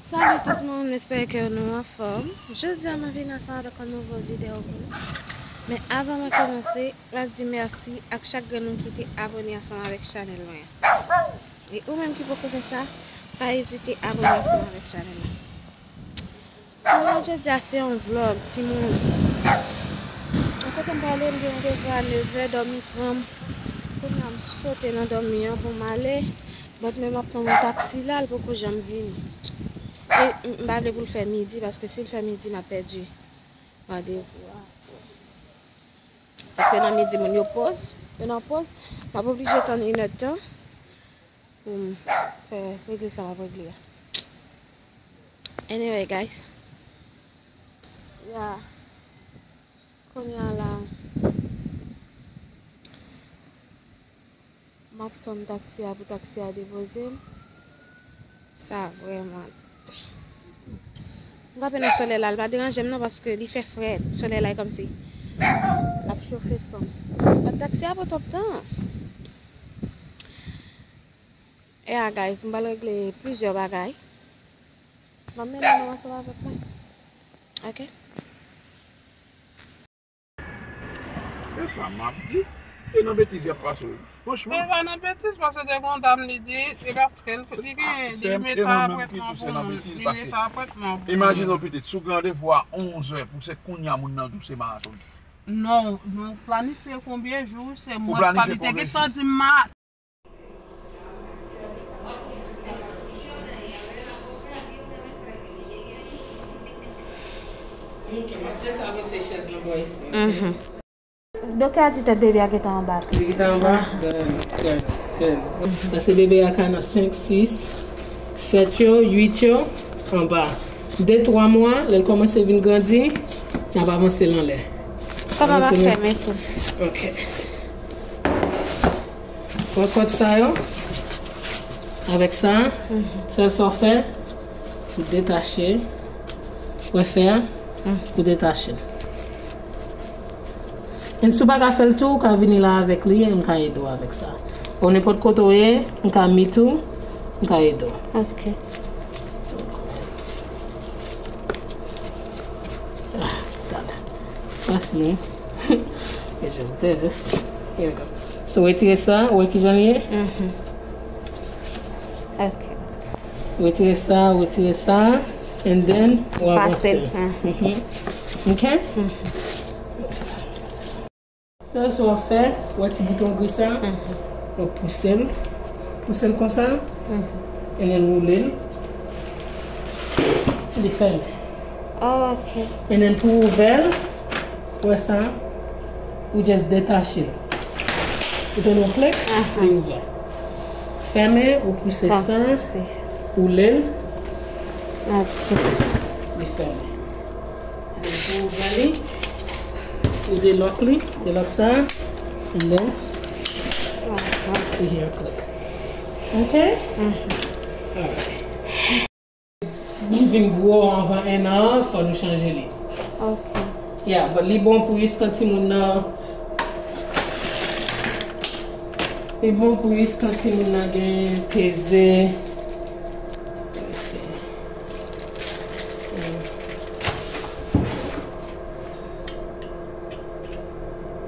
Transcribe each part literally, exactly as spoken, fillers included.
Salut tout moun, m espere ke nou anfòm. Jodi a mwen vin ansanm avèk yon nouvo videyo pou nou. Men avan mwen kòmanse, m ap di mèsi ak chak grenn moun ki te abòne ansanm avèk chanèl mwen an. E ou menm ki poko fè sa, pa ezite abòne ansanm avèk chanèl la. Kounye a jodi a se yon vlog, timoun. Mwen kote m prale, m gen yon devwa a nevè, dòmi pran m. Kounye a m sote nan dòmi an pou m ale. But men m ap tann yon taksi la, l poko janm vini. E m pa vle pou l fè midi, paske si l fè midi, m ap pèdi randevou a. So, paske nan midi, moun yo poz, yo nan poz, m ap oblije tann inèdtan pou m fè regle sa m ap regle a. Anyway, guys. Ya. Kounye a la, m ap tann taksi a pou taksi a depoze m. Sa vrèman. M kanpe nan solèy la, li pa deranje m non, paske li fè frèt. Solèy la e kòmsi l ap chofe san m. But taksi a pran twòp tan. E a, guys, m pral regle plizyè bagay. M ap mennen nou ansanm avèk mwen. Ok? E sa m ap di. E nan betiz y ap pase wi. Franchman. E pa nan betiz, paske te gen yon dam li di, e paske l, li gen, li mete apwètman pou moun. Li mete apwètman pou moun. Imajine w pitit, si w gen randevou a onz è, pou se kounye a moun nan di w se maraton. Non, nou planifye konbyen jou, se mwen pa, li te gentan di m ma- Ok, m ap just avanse chèz lan bò isi, ok? Mhm. Doktè a di tèt bebe a gentan anba tou. Li gentan anba? Good, good, good. Paske bebe a ka nan senk, sis, sèt yo, uit yo, anba. De, twa mwa, lè l kòmanse vin grandi, n ap avanse l anlè. Kòman m ap fè men tou? Ok. Pran kòd sa yo. Avèk sa, mhm, sèl sa w fè, ou detache. Ou wè fè a, mhm, ou detache l. Men si w pa ka fè l tou, ou ka vini la avèk li, e m ka ede w avèk sa. Ou nenpòt kote w ye, m ka meet ou, m ka ede w. Ok. Ah, God. Fasil, wi. It's just this. Here we go. So, retire sa, ou wè kijan li ye? Mhm. Ok. Retire sa, retire sa, and then, ou avanse. Pase l. Mhm. Mhm. Ok? Mhm. Sa, sa w ap fè, ou wè ti bouton gri sa, mhm, ou pouse l, pouse l konsa, mhm, and then woule l, li fèmen. Oh, ok. And then pou ouvè l, ou wè sa, ou just detache l. Ou tande yon klik, aha, li ouvè. Fèmen, ou pouse sa, pouse, woule l, ok, li fèmen. Pou ouvè li, ou delòk li, delòk sa, and then, aha, you hear a click. Ok? Mhm. Alright. Li vin gwo anvan en an, fò nou chanje li. Ok. Yeah, but li bon pou jis kan timoun nan, li bon pou jis kan timoun nan gen peze.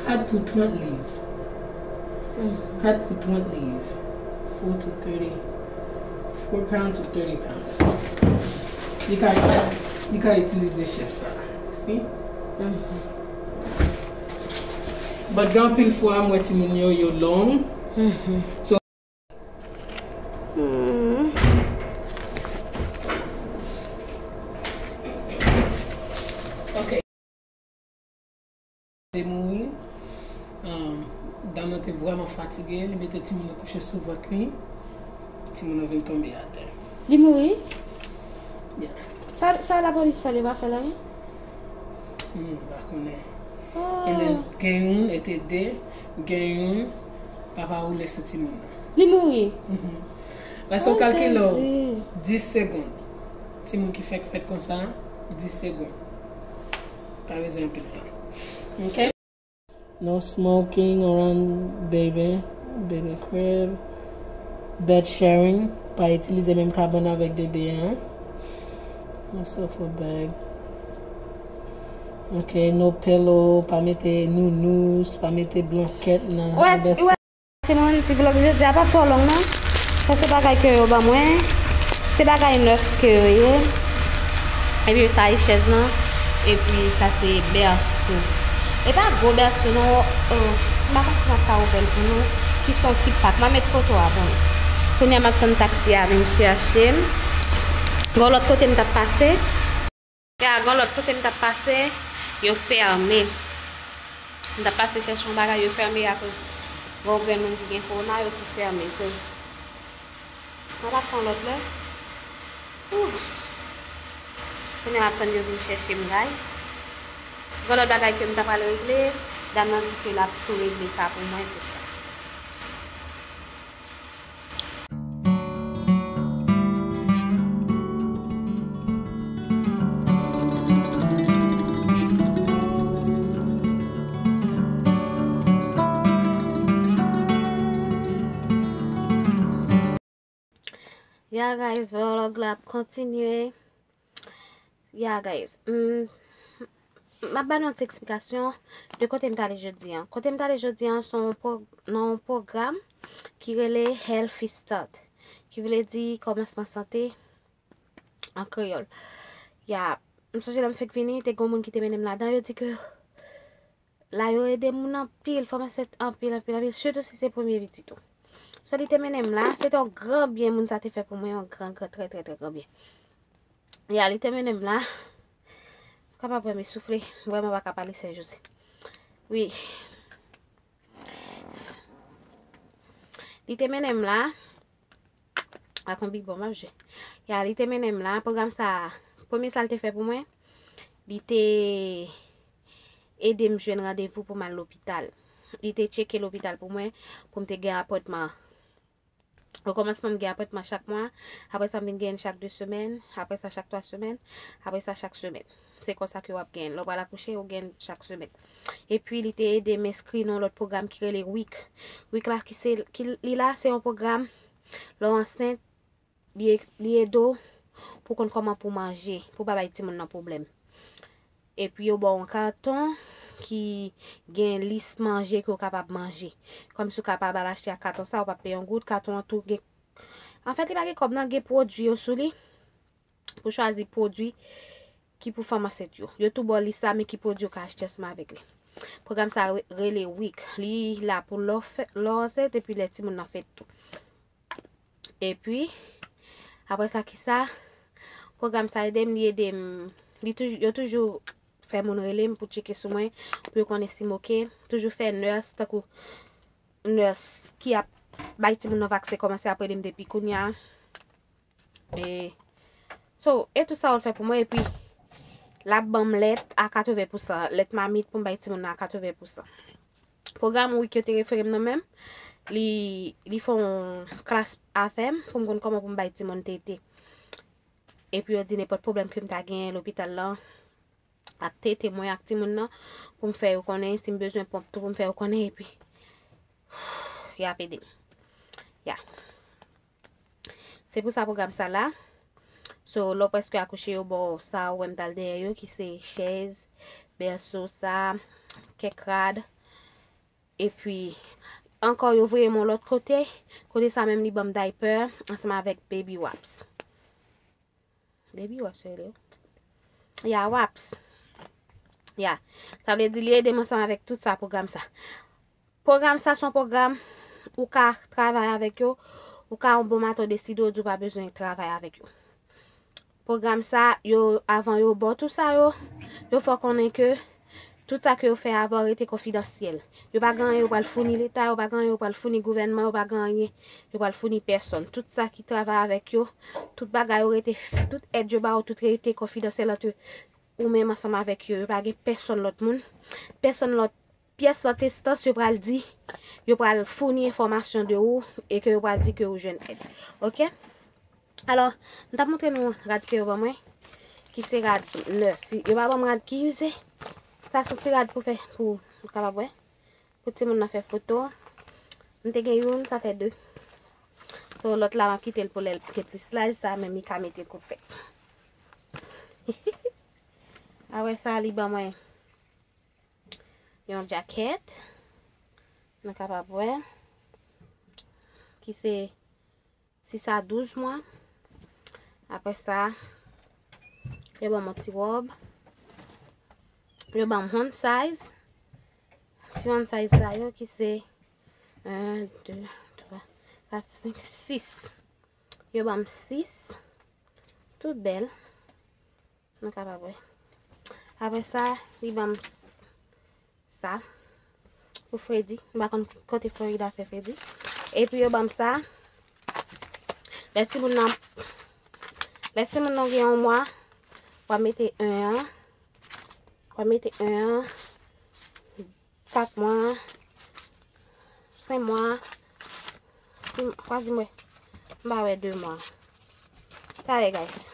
Kat pou trant liv. Mm. Kat pou trant liv. Four to thirty. Four pound to thirty pound. Li ka, li ka itilize chèz sa. Si? Mhm. But gen anpil fwa, m wè timoun yo, yo long. Mhm. So, hmm. Ok. Te mouri. Um, dam nan te vrèman fatige. Li mete timoun nan kouche sou vant li. Timoun nan vin tonbe atè. Li mouri? Yeah. Sa, sa lapolis fè, li pa fè l anyen? Hmm, m pa konnen. Oh. E lè gen youn, e te de, gen youn, papa woule sou timoun nan. Li mouri? Mhm. Paske w kalkile w, dis segonn. Timoun ki fèk fèt konsa, dis segonn. Pa bezwen anpil tan. Ok? No smoking around baby, baby crib. Bed sharing, pa itilize menm kabann avèk bebe a. Sofa bag. Ok, no pillow, pa mete nounous, pa mete blankèt nan. Wè, wè, timoun, ti vlog jodi a p ap twò long non. Sa se bagay ke yo ban mwen. Se bagay nèf ke yo ye. Epi sa e chèz lan. Epi sa se bèso. E pa gwo bèso non. Oh, m pa konn si m ap ka ouvè l pou nou. Ki se yon ti pak. M a met foto a pou nou. Kounye a m ap tann taksi a vin chèche m. Gon lòt kote m t ap pase. Ya, gon lòt kote m t ap pase, yo fèmen. M t ap pase chèche yon bagay, yo fèmen akoz gon grenn moun ki gen kowona, yo tou fèmen. So, m a pase yon lòt lè. Ouh. Kounye a m ap tann yo vin chèche m, guys. Gon lòt bagay ke m ta pral regle, dam nan di ke l ap tou regle sa pou mwen, tou sa. Ya, guys, vlog la ap kontinye. Ya, guys, mm, m ap ba nou yon ti eksplikasyon de kote m t ale jodi a. Kote m t ale jodi a, se yon pro-, nan yon pwogram ki rele Healthy Start, ki vle di kòmansman sante an kreyòl. Ya, m sonje lè m fèk vini, te gen moun ki te mennen m ladan, yo di ke la yo ede moun anpil, fanm ansent anpil, anpil, anpil, sitou si se premye pitit ou. So, li te mennen m la, se te yon gran byen moun sa te fè pou mwen, yon gran, gran, trè, trè, trè gran byen. Ya, li te mennen m la. Kapab wè m soufle, vrèman pa ka pale sèjousi. Wi. Li te mennen m la. Ak yon big bon m ap jwe. Ya, li te mennen m la. Pwogram sa, premye sa l te fè pou mwen, li te ede m jwenn randevou pou m al lopital. Li te tcheke lopital pou mwen, pou m te gen apòtman. Okòmansman, m gen apòtman chak mwa. Apre sa, m vin gen chak de semèn. Apre sa, chak twa semèn. Apre sa, chak semèn. Se konsa ke w ap gen. Lè w pral akouche, ou gen chak semèn. Epi, li te ede m enskri nan yon lòt pwogram ki rele WIC. WIC la, ki se, ki, li la, se yon pwogram, lè w ansent, li, li ede w pou konn kòman pou manje, pou pa bay timoun nan pwoblèm. Epi yo ba w yon katon ki gen lis manje ke w kapab manje. Kòmsi w kapab al achte ak katon sa, ou p ap peye yon goud, katon an tou gen, anfèt, li pa gen kòb nan, gen pwodui yo sou li, pou chwazi pwodui ki pou fanm ansent yo. Yo tou ba w lis la, men ki pwodui w ka achte ansanm avèk li. Pwogram sa re-, rele WIC. Li la pou lè w fè, lè w ansent epi lè timoun nan fèt tou. Epi, apre sa, kisa? Pwogram sa ede m, li ede m, li toujou, yo toujou fè moun rele m pou tcheke sou mwen, pou yo konnen si m oke. Toujou fè nurse, tankou nurse ki ap bay timoun nan vaksen kòmanse ap rele m depi kounye a. E, so, e tout sa yo l fè pou mwen, epi l ap ban m lèt a katreven pousan, lèt mamit pou m bay timoun nan a katreven pousan. Pwogram WIC yo te refere m nan men m, li, li fè yon klas avè m pou m konn kòman pou m bay timoun tete. Epi yo di nenpòt pwoblèm ke m ta genyen lopital la ak tete mwen ak timoun nan, pou m fè yo konnen, si m bezwen ponp tou, pou m fè yo konnen, epi y ap ede m. Ya. Se pou sa pwogram sa la. So, lè w prèske akouche, yo ba w sa ou wè m t al dèyè yo, ki se chèz, bèso sa, kèk rad. Epi, ankò, yo voye m yon lòt kote. Kote sa menm, li ban m diaper ansanm avèk baby wipes. Baby wipes, yo rele yo. Ya, wipes. Ya. Sa vle di, li ede m ansanm avèk tout sa, pwogram sa. Pwogram sa se yon pwogram ou ka travay avèk yo, ou ka yon bon maten w deside w di w pa bezwen travay avèk yo. Pwogram sa, yo, avan yo ba w tout sa yo, yo fè w konnen ke tout sa ke yo fè avan w rete konfidansyèl. Yo pa gen anyen yo pral founi Leta, yo pa gen anyen yo pral founi gouvènman, yo pa gen anyen yo pral founi pèsonn. Tout sa ki travay avèk yo, tout bagay yo rete, tout èd yo ba w, tout rete konfidansyèl ant ou menm ansanm avèk yo. Yo pa gen pèsonn lòt moun, pèsonn lòt pyès lòt enstans yo pral di, yo pral founi enfòmasyon de ou e ke yo pral di ke ou jwenn èd. Oke? Alò, m t ap montre nou rad ke yo ban mwen, ki se rad nèf. Yo pa ban m rad ki ize. Sa se yon ti rad pou fè, pou ou kapab wè. Pou timoun nan fè foto. M te gen youn, sa fè de. So, lòt la, m ap kite l pou lè l te plis laj, sa menm li ka mete kou fè. Apre sa, li ban mwen yon djakèt. Nou kapab wè. Ki se sis a douz mwa. Apre sa, yo ban m yon ti wòb. Yo ban m one size. Ti one size sa yo ki se en, de, twa, kat, senk, sis. Yo ban m sis. Tout bèl. Nou kapab wè. Apre sa, li ban m sa. Pou fredi. M pa konn kote Florida fè fredi. Epi yo ban m sa. Lè timoun nan, lè timoun nan gen yon mwa, w a mete en an. W a mete en an. Kat mwa, senk mwa, sis, kwa di m wè, m pa wè de mwa. Sa ye, guys.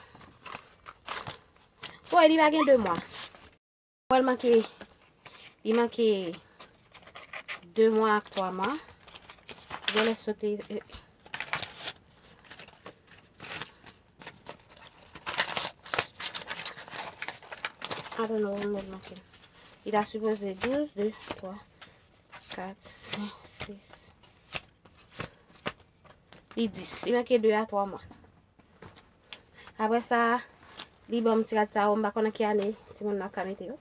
Wè, li pa gen de mwa. Wè, l manke, li manke de mwa ak twa mwa. Genlè sote, eh, I don't know, mwen manke. Li ta sipoze douz, de, twa, kat, senk, sis. Li dis. Li manke de a twa mwa. Apre sa, li ban m ti rad sa yo, m pa konn nan ki ane timoun nan ka mete yo.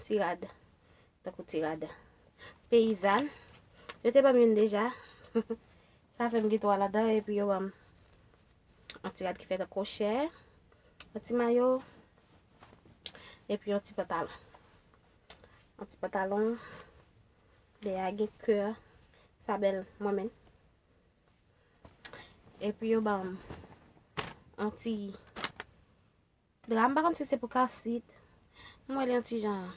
Ti rad. Tankou ti rad peyizàn. Yo te ban m youn deja. Sa fè m gen twa ladan, epi yo ban m yon ti rad ki fè tankou chè, yon ti mayo, epi yon ti pantalon. Yon ti pantalon, dèyè a gen kè, sa bèl mwen menm. Epi yo ban m yon ti dra, m pa konn si se pou kasit. M wè li yon ti jan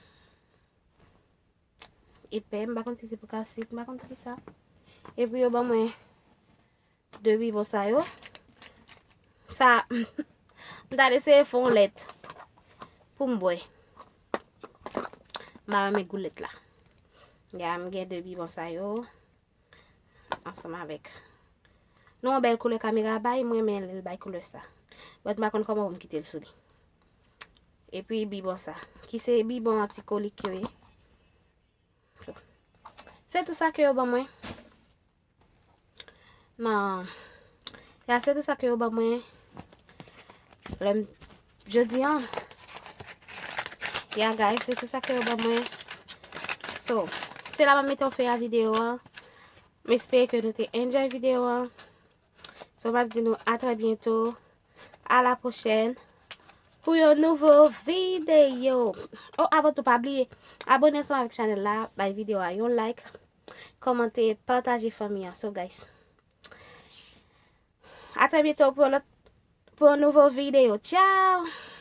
epè, m pa konn si se pou kasit, m pa konn pou ki sa. Epi yo ban mwen de bibon sa yo. Sa, m ta eseye fè yon lèt pou m bwè. M pa renmen gou lèt la. Ya, m gen de bibon sa yo. Ansanm avèk. Nou, yon bèl koulè kamera bay, mwen renmen lè l bay koulè sa. But m pa konn kòman pou m kite l sou li. Epi bibon sa, ki se bibon antikolik yo ye. Se tou sa ke yo ban mwen. Nan, ya, se tou sa ke yo ban mwen. Lè m, jodi an. Ya, guys, se tou sa ke yo ban mwen. So, se la m ap mete yon fen a videyo an. M espere ke nou te enjoy videyo an. So, m ap di nou a trè byento. A la pwochèn. Pou yon nouvo videyo. Oh, avan tou, pa bliye abòne ansanm avèk chanèl la, bay videyo a yon like, kòmante, pataje fanmi an. So, guys, a trè byento pou yon lòt, pou yon nouvo videyo. Tchao!